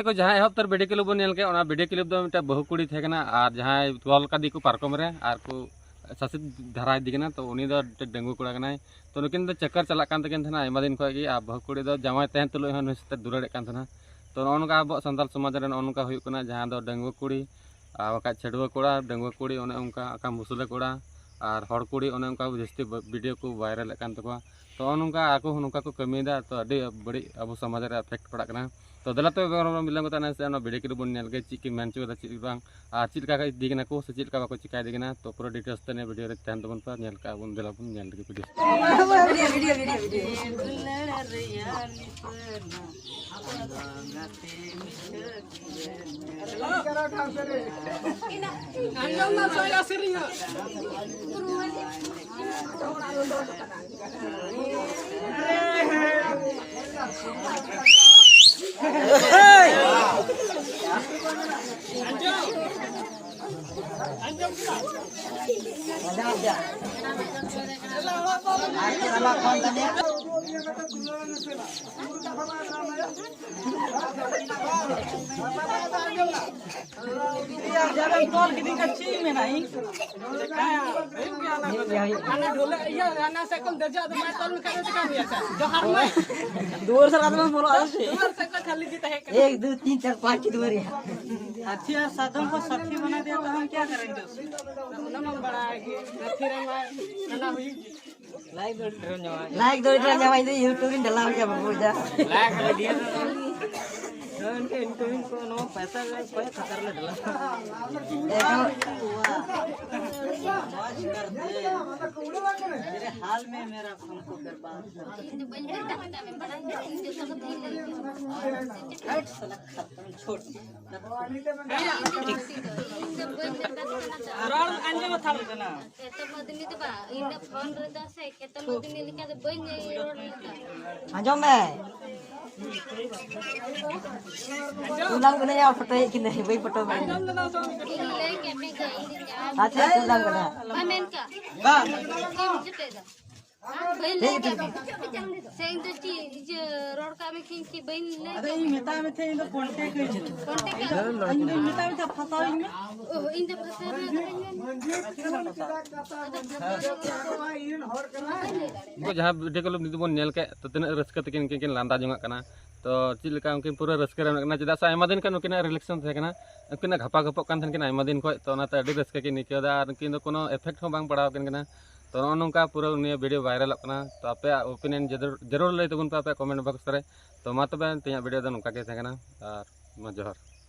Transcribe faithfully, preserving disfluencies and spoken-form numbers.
ᱠᱚ ᱡᱟᱦᱟᱸ ᱮᱦᱚᱵ ᱩᱛᱟᱹᱨ ᱵᱷᱤᱰᱤᱭᱳ ᱠᱞᱤᱯ ᱵᱚᱱ ᱧᱮᱞ ᱠᱮᱫ, ᱚᱱᱟ ᱵᱷᱤᱰᱤᱭᱳ ᱠᱞᱤᱯ ᱫᱚ ᱢᱤᱫᱴᱮᱱ ᱵᱟᱹᱦᱩ ᱠᱩᱲᱤ ᱛᱟᱦᱮᱸ ᱠᱟᱱᱟ ᱟᱨ ᱡᱟᱦᱟᱸᱭ ᱛᱚᱞ ᱠᱟᱫᱮ ᱠᱚ ᱯᱟᱨᱠᱚᱢ ᱨᱮ ᱟᱨ ᱠᱚ ᱥᱟᱥᱮᱛ ᱫᱷᱟᱨᱟ ᱤᱫᱤ ᱠᱟᱱᱟ, ᱛᱚ ᱩᱱᱤ ᱫᱚ ᱢᱤᱫᱴᱮᱱ ᱰᱟᱺᱜᱩᱣᱟᱹ ᱠᱚᱲᱟ ᱠᱟᱱᱟᱭ᱾ ᱛᱚ ᱱᱩᱠᱤᱱ ᱫᱚ ᱪᱟᱠᱟᱨ ᱪᱟᱞᱟᱜ ᱠᱟᱱ ᱛᱟᱹᱠᱤᱱ ᱛᱟᱦᱮᱱᱟ ᱟᱭᱢᱟ ᱫᱤᱱ ᱠᱷᱚᱱ ᱜᱮ, ᱟᱨ ᱵᱟᱹᱦᱩ ᱠᱩᱲᱤ ᱫᱚ ᱡᱟᱶᱟᱭ ᱛᱟᱦᱮᱱ ᱛᱩᱞᱩᱡ ᱦᱚᱸ ᱱᱩᱭ ᱥᱟᱛᱮ ᱫᱩᱞᱟᱹᱲᱮᱫ ᱠᱟᱱ ᱛᱟᱦᱮᱱᱟ᱾ ᱛᱚ ᱱᱚᱜᱼᱚ ᱱᱚᱝᱠᱟ ᱟᱵᱚᱣᱟᱜ ᱥᱟᱱᱛᱟᱲ ᱥᱚᱢᱟᱡᱽ ᱨᱮ ᱱᱚᱜᱼᱚ ᱱᱚᱝᱠᱟ ᱦᱩᱭᱩᱜ ᱠᱟᱱᱟ, ᱡᱟᱦᱟᱸ ᱫᱚ ᱰᱟᱺᱜᱩᱣᱟᱹ ᱠᱩᱲᱤ ᱟᱨ ᱵᱟᱠᱷᱟᱡ ᱪᱷᱟᱹᱰᱩᱣᱟᱹ ᱠᱚᱲᱟ, ᱰᱟᱺᱜᱩᱣᱟᱹ ᱠᱩᱲᱤ ᱚᱱᱮ ᱚᱱᱠᱟ, ᱚᱠᱟ ᱢᱩᱥᱞᱟᱹ ᱠᱚᱲᱟ ᱟᱨ ᱦᱚᱲ ᱠᱩᱲᱤ ᱚᱱᱮ ᱚᱱᱠᱟ ᱡᱟᱹᱥᱛᱤ ᱵᱷᱤᱰᱤᱭᱳ ᱠᱚ ᱵᱷᱟᱭᱨᱟᱞᱮᱫ ᱠᱟᱱ ᱛᱟᱠᱚᱣᱟ᱾ ᱛᱚ ᱱᱚᱜᱼᱚ ᱱᱚᱝᱠᱟ ᱟᱠᱚ ᱦᱚᱸ ᱱᱚᱝᱠᱟ ᱠᱚ ᱠᱟᱹᱢᱤᱭᱮᱫᱟ, ᱛᱚ ᱟᱹᱰᱤ ᱵᱟᱹᱲᱤᱡ ᱟᱵᱚ ᱥᱚᱢᱟᱡᱽ ᱨᱮ ᱮᱯᱷᱮᱠᱴ ᱯᱟᱲᱟᱜ ᱠᱟᱱᱟ᱾ ᱛᱚ ᱫᱮᱞᱟ ᱛᱚᱵᱮ ᱵᱟᱝ ᱵᱤᱞᱚᱢ ᱠᱟᱛᱮ ᱱᱟᱥᱮ ᱚᱱᱟ ᱵᱷᱤᱰᱤᱭᱳ ᱠᱞᱤᱯ ᱵᱚᱱ ᱧᱮᱞ ᱜᱮ, ᱪᱮᱫ ᱠᱤᱱ ᱢᱮᱱ ᱦᱚᱪᱚ ᱠᱟᱫᱟ, ᱪᱮᱫ ᱵᱟᱝ, ᱟᱨ ᱪᱮᱫ ᱞᱮᱠᱟ ᱤᱫᱤ ᱠᱟᱱᱟ ᱠᱚ ᱥᱮ ᱪᱮᱫ ᱞᱮᱠᱟ ᱵᱟᱠᱚ ᱪᱤᱠᱟᱹ ᱤᱫᱤ ᱠᱟᱱᱟ᱾ ᱛᱚ ᱯᱩᱨᱟᱹ ᱰᱤᱴᱮᱞᱥ ᱛᱮ ᱱᱤᱭᱟᱹ ᱵᱷᱤᱰᱤᱭᱳ ᱨᱮ ᱛᱟᱦᱮᱱ ᱛᱟᱵᱚᱱ ᱯᱮ, ᱧᱮᱞ ᱠᱟᱜᱼᱟ ᱵᱚᱱ, ᱫᱮᱞᱟ ᱵᱚᱱ ᱧᱮᱞ ᱞᱮᱜᱮ ᱵᱷᱤᱰᱤᱭᱳ᱾ ᱡᱟᱦᱟᱸᱭ ᱛᱚᱞ ᱠᱤᱫᱤᱧ ᱠᱷᱟᱱ ᱪᱮᱫ ᱤᱧ ᱢᱮᱱᱟ ᱤᱧ? ᱦᱟᱱᱟ ᱰᱷᱚᱞᱮ ᱤᱭᱟᱹ, ᱦᱟᱱᱟ ᱥᱮᱫ ᱠᱷᱚᱱ ᱫᱮᱡᱚᱜ ᱫᱚ ᱵᱟᱭ ᱛᱚᱞ ᱞᱮᱠᱷᱟᱱ ᱫᱚ ᱪᱮᱠᱟᱢ ᱤᱭᱟᱹ ᱠᱟᱜᱼᱟ? ᱡᱚᱦᱟᱨ ᱢᱮ᱾ ᱫᱩᱣᱟᱹᱨ ᱥᱮᱫ ᱠᱟᱛᱮ ᱵᱚᱱ ᱵᱚᱞᱚᱜᱼᱟ ᱥᱮ? ᱫᱩᱣᱟᱹᱨ ᱥᱮᱫ ᱠᱷᱚᱱ ᱠᱷᱟᱹᱞᱤ ᱜᱮ ᱛᱟᱦᱮᱸ ᱠᱟᱱᱟ᱾ ᱮᱠ, ᱫᱩ, ᱛᱤᱱ, ᱪᱟᱨ, ᱯᱟᱸᱪ ᱴᱤ ᱫᱩᱣᱟᱹᱨ ᱭᱟ᱾ ᱦᱟᱹᱛᱤ ᱟᱨ ᱥᱟᱫᱚᱢ ᱠᱚ ᱥᱟᱛᱷᱤ ᱵᱟᱱᱟ ᱫᱤᱭᱟ ᱛᱚ ᱦᱟᱢ ᱠᱭᱟ ᱠᱟᱨᱮᱸᱜᱮ ᱩᱥᱠᱮ? ᱚᱱᱟ ᱢᱟ ᱵᱟᱲᱟᱭ ᱜᱮ, ᱦᱟᱹᱛᱤ ᱨᱮᱱ ᱢᱟ ᱦᱟᱱᱟ ᱦᱩᱭᱩᱜ ᱜᱮ᱾ ᱞᱟᱭᱤᱠ ᱫᱚ ᱰᱷᱮᱨ ᱧᱟᱢᱟᱭ᱾ ᱞᱟᱭᱤᱠ ᱫᱚ ᱰᱷᱮᱨ ᱧᱟᱢᱟᱭ, ᱤᱧ ᱫᱚ YouTube ᱨᱤᱧ ᱰᱟᱞᱟᱣ ᱜᱮᱭᱟ ᱵᱟᱹᱵᱩ, ᱡᱟ᱾ ᱞᱟᱭᱤᱠ ᱟᱹᱰᱤ ᱰᱷᱮᱨ᱾ ᱦᱳᱭ, ᱩᱱᱠᱩ ᱤᱱᱠᱟᱢᱤᱝ ᱠᱚ ᱱᱚᱣᱟ ᱯᱚᱭᱥᱟ ᱠᱚ ᱠᱚᱭ ᱠᱷᱟᱛᱟᱨ ᱞᱮ ᱰᱟᱞᱟᱣ᱾ ᱮᱠᱫᱚᱢ᱾ ᱢᱚᱡᱽ ᱠᱟᱨ ᱫᱮ᱾ ᱛᱮᱨᱮ ᱦᱟᱞ ᱢᱮ ᱢᱮᱨᱟ ᱦᱟᱢᱠᱚ ᱵᱮᱨᱵᱟᱫ ᱠᱟᱨ ᱫᱮ᱾ ᱤᱧ ᱫᱚ ᱵᱟᱹᱧ ᱢᱮᱛᱟᱜ ᱢᱮ, ᱵᱟᱲᱟᱭ ᱜᱮᱭᱟ, ᱤᱧ ᱡᱚᱛᱚ ᱠᱟᱛᱷᱟᱧ ᱞᱟᱹᱭ ᱜᱮᱭᱟ᱾ ᱦᱟᱴ ᱥᱟᱞᱟ ᱠᱷᱟᱛᱨᱩᱢ ᱪᱷᱳᱴ᱾ ᱤᱧ ᱫᱚ ᱵᱟᱹᱧ ᱢᱮᱛᱟᱜ ᱠᱟᱱᱟ ᱛᱚ᱾ ᱨᱚᱲ ᱟᱸᱡᱚᱢ ᱦᱟᱛᱟᱲ ᱠᱟᱱᱟ᱾ ᱮᱛᱚᱢ ᱟᱫᱢᱤ ᱫᱚ ᱵᱟᱝ, ᱤᱧ ᱫᱚ ᱯᱷᱳᱱ ᱨᱮᱫᱚ ᱥᱮ ᱮᱛᱚᱢ ᱟᱫᱢᱤ ᱞᱮᱠᱟ ᱫᱚ ᱵᱟᱹᱧ ᱨᱚᱲ ᱞᱮᱫᱟ᱾ ᱟᱸᱡᱚᱢ ᱢᱮ᱾ ᱩᱞᱟᱝ ᱠᱟᱱᱟ ᱭᱟ, ᱯᱷᱳᱴᱳᱭᱮᱫ ᱠᱤᱱᱟᱹ, ᱵᱟᱹᱧ ᱯᱷᱳᱴᱳ ᱵᱟᱲᱟᱭᱟ᱾ ᱤᱧ ᱞᱟᱹᱭ ᱠᱮᱫ ᱢᱮ ᱡᱮ ᱤᱧ ᱫᱚ ᱡᱟᱦᱟᱸ ᱟᱪᱪᱷᱟ, ᱩᱞᱟᱝ ᱠᱟᱱᱟ᱾ ᱵᱟᱭ ᱢᱮᱱ ᱠᱟᱜ᱾ ᱵᱟᱝ᱾ ᱪᱮᱫ ᱮᱢ ᱪᱤᱠᱟᱹᱭᱮᱫᱟ? ᱵᱟᱹᱧ ᱞᱟᱹᱭ ᱫᱟᱲᱮᱭᱟᱜᱼᱟ᱾ ᱥᱮ ᱤᱧ ᱫᱚ ᱪᱮᱫ ᱤᱭᱟᱹ ᱨᱚᱲ ᱠᱟᱜ ᱢᱮ ᱠᱷᱟᱱ ᱪᱮᱫ ᱵᱟᱹᱧ ᱞᱟᱹᱭ ᱟᱫᱚ ᱤᱧ ᱢᱮᱛᱟᱭ ᱢᱮ ᱛᱟᱦᱮᱸᱫ, ᱤᱧ ᱫᱚ ᱠᱚᱱᱴᱮᱠ ᱟᱹᱧ ᱢᱮ᱾ ᱠᱚᱱᱴᱮᱠ ᱟᱹᱧ ᱢᱮ᱾ ᱤᱧ ᱫᱚᱧ ᱢᱮᱛᱟᱭ ᱢᱮ ᱛᱟᱦᱮᱸᱫ, ᱯᱷᱟᱥᱟᱣᱤᱧ ᱢᱮ᱾ ᱚ, ᱤᱧ ᱫᱚ ᱯᱷᱟᱥᱟᱣ ᱨᱮᱱᱟᱜ ᱫᱚ ᱵᱟᱹᱧ ᱢᱮᱱ᱾ ᱩᱱᱠᱩ ᱡᱟᱦᱟᱸ ᱵᱷᱤᱰᱤᱭᱳ ᱠᱚᱞ ᱱᱤᱛ ᱵᱚᱱ ᱧᱮᱞ ᱠᱮᱫ, ᱛᱚ ᱛᱤᱱᱟᱹᱜ ᱨᱟᱹᱥᱠᱟᱹ ᱛᱮᱠᱤᱱ, ᱩᱱᱠᱤᱱ ᱠᱤᱱ ᱞᱟᱸᱫᱟ ᱡᱚᱝᱟᱜ ᱠᱟᱱᱟ᱾ ᱛᱚ ᱪᱮᱫ ᱞᱮᱠᱟ ᱩᱱᱠᱤᱱ ᱯᱩᱨᱟᱹ ᱨᱟᱹᱥᱠᱟᱹ ᱨᱮ ᱢᱮᱱᱟᱜ ᱠᱤᱱᱟ, ᱪᱮᱫᱟᱜ ᱥᱮ ᱟᱭᱢᱟ ᱫᱤᱱ ᱠᱷᱚᱱ ᱩᱱᱠᱤᱱᱟᱜ ᱨᱤᱞᱮᱥᱚᱱ ᱛᱟᱦᱮᱸ ᱠᱟᱱᱟ, ᱩᱱᱠᱤᱱᱟᱜ ᱜᱷᱟᱯᱟ ᱜᱷᱟᱯᱚᱜ ᱠᱟᱱ ᱛᱟᱦᱮᱸ ᱠᱤᱱ ᱟᱭᱢᱟ ᱫᱤᱱ ᱠᱷᱚᱱ, ᱛᱚ ᱚᱱᱟᱛᱮ ᱟᱹᱰᱤ ᱨᱟᱹᱥᱠᱟᱹ ᱠᱤᱱ ᱟᱹᱭᱠᱟᱹᱣ ᱮᱫᱟ ᱟᱨ ᱩᱱᱠᱤᱱ ᱫᱚ ᱠᱳᱱᱳ ᱮᱯᱷᱮᱠᱴ ᱦᱚᱸ ᱵᱟᱝ ᱯᱟᱲᱟᱣ ᱟᱠᱤᱱ ᱠᱟᱱᱟ᱾ ᱛᱚ ᱱᱚᱜᱼᱚ ᱱᱚᱝᱠᱟ ᱯᱩᱨᱟᱹ ᱱᱤᱭᱟᱹ ᱵᱷᱤᱰᱤᱭᱳ ᱵᱷᱟᱭᱨᱟᱞᱚᱜ ᱠᱟᱱᱟ᱾ ᱛᱚ ᱟᱯᱮᱭᱟᱜ ᱳᱯᱤᱱᱤᱭᱚᱱ ᱡᱟᱹᱨᱩᱲ, ᱡᱟᱹᱨᱩᱲ ᱞᱟᱹᱭ ᱛᱟᱵᱚᱱ ᱯᱮ ᱟᱯᱮᱭᱟᱜ ᱠᱚᱢᱮᱱᱴ ᱵᱚᱠᱥ ᱨᱮ᱾ ᱛᱚ ᱢᱟ ᱛᱚᱵᱮ ᱛᱮᱦᱮᱧᱟᱜ ᱵᱷᱤᱰᱤᱭᱳ ᱫᱚ ᱱᱚᱝᱠᱟ ᱜᱮ ᱛᱟᱦᱮᱸ ᱠᱟᱱᱟ, ᱟᱨ ᱢᱟ ᱡᱚᱦᱟᱨ᱾